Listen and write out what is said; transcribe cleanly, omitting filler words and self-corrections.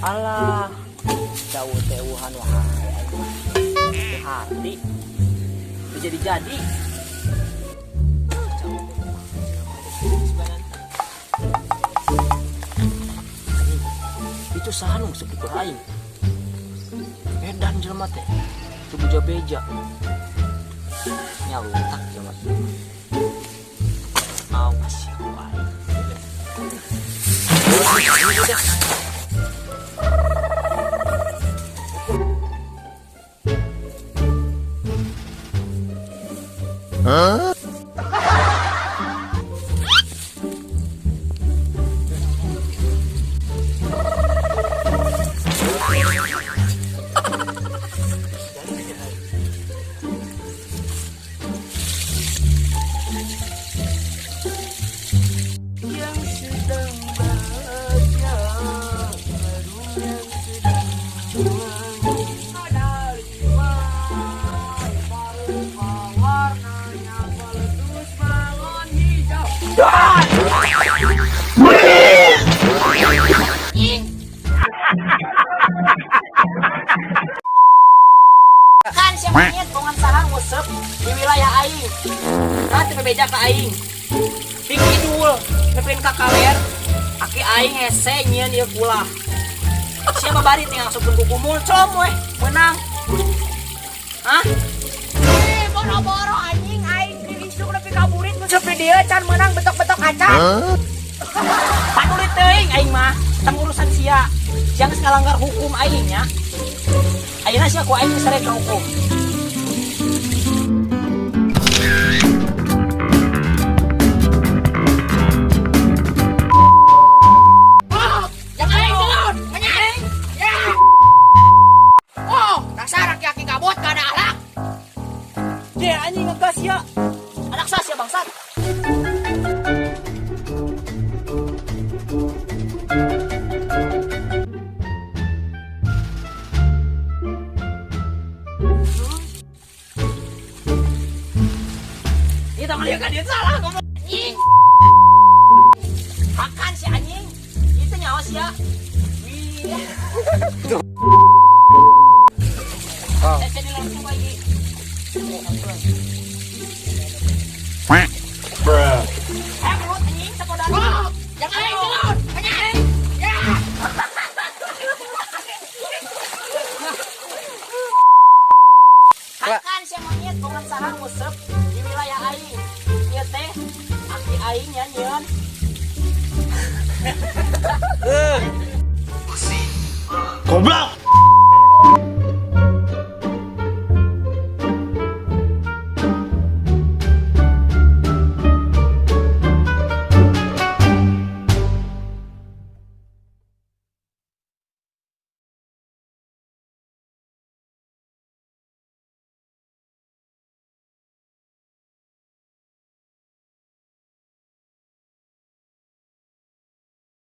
Alah, jauh teuhan wae aing. Hati. Jadi-jadi. Itu saha nu nguseup di aing. Edan jelema teh. Teu beja-beja. Nyalutak jelema. Awas ya ku aing. Huh? Yang sedang bahagia, yang sedang ada lima warnanya meletus balon hijau. Kan si monyet bongan saha nguseup di wilayah aing. Nah, teu bebeja ka aing. Di kidul nepin ka kaler, aki aing hese nyieun ieu kulah. Siapa bari tinggal ngasupkeun ku kumul com weh, meunang. Hah? Eh, boro-boro anjing aing diisuk nepi ka burit nguseup di dieu can meunang betok-betok acan. Paduli teuing aing mah, tentang urusan sia. Sia geus ngalanggar hukum aing nya. Ayeuna sia ku aing diseret ka hukum. Jangan aing gelut, anjing. Ya. Oh, dasar aki-aki gabut gak ada akhlak. Deh anjing ngegas ya. Anak sas ya bangsat. Ini tangan dia kan dia salah ngomong anjing. Makan si anjing. Itu nyawa sih ya. Wih. Saya jadi langsung lagi. Bruh. Eh, mulut anjing sekolah. Oh, jangan aing gelut, anjing. Ya. Hakan si monyet bongan saha nguseup di wilayah aing. Ieu teh aki aing nya nyieun. Goblok.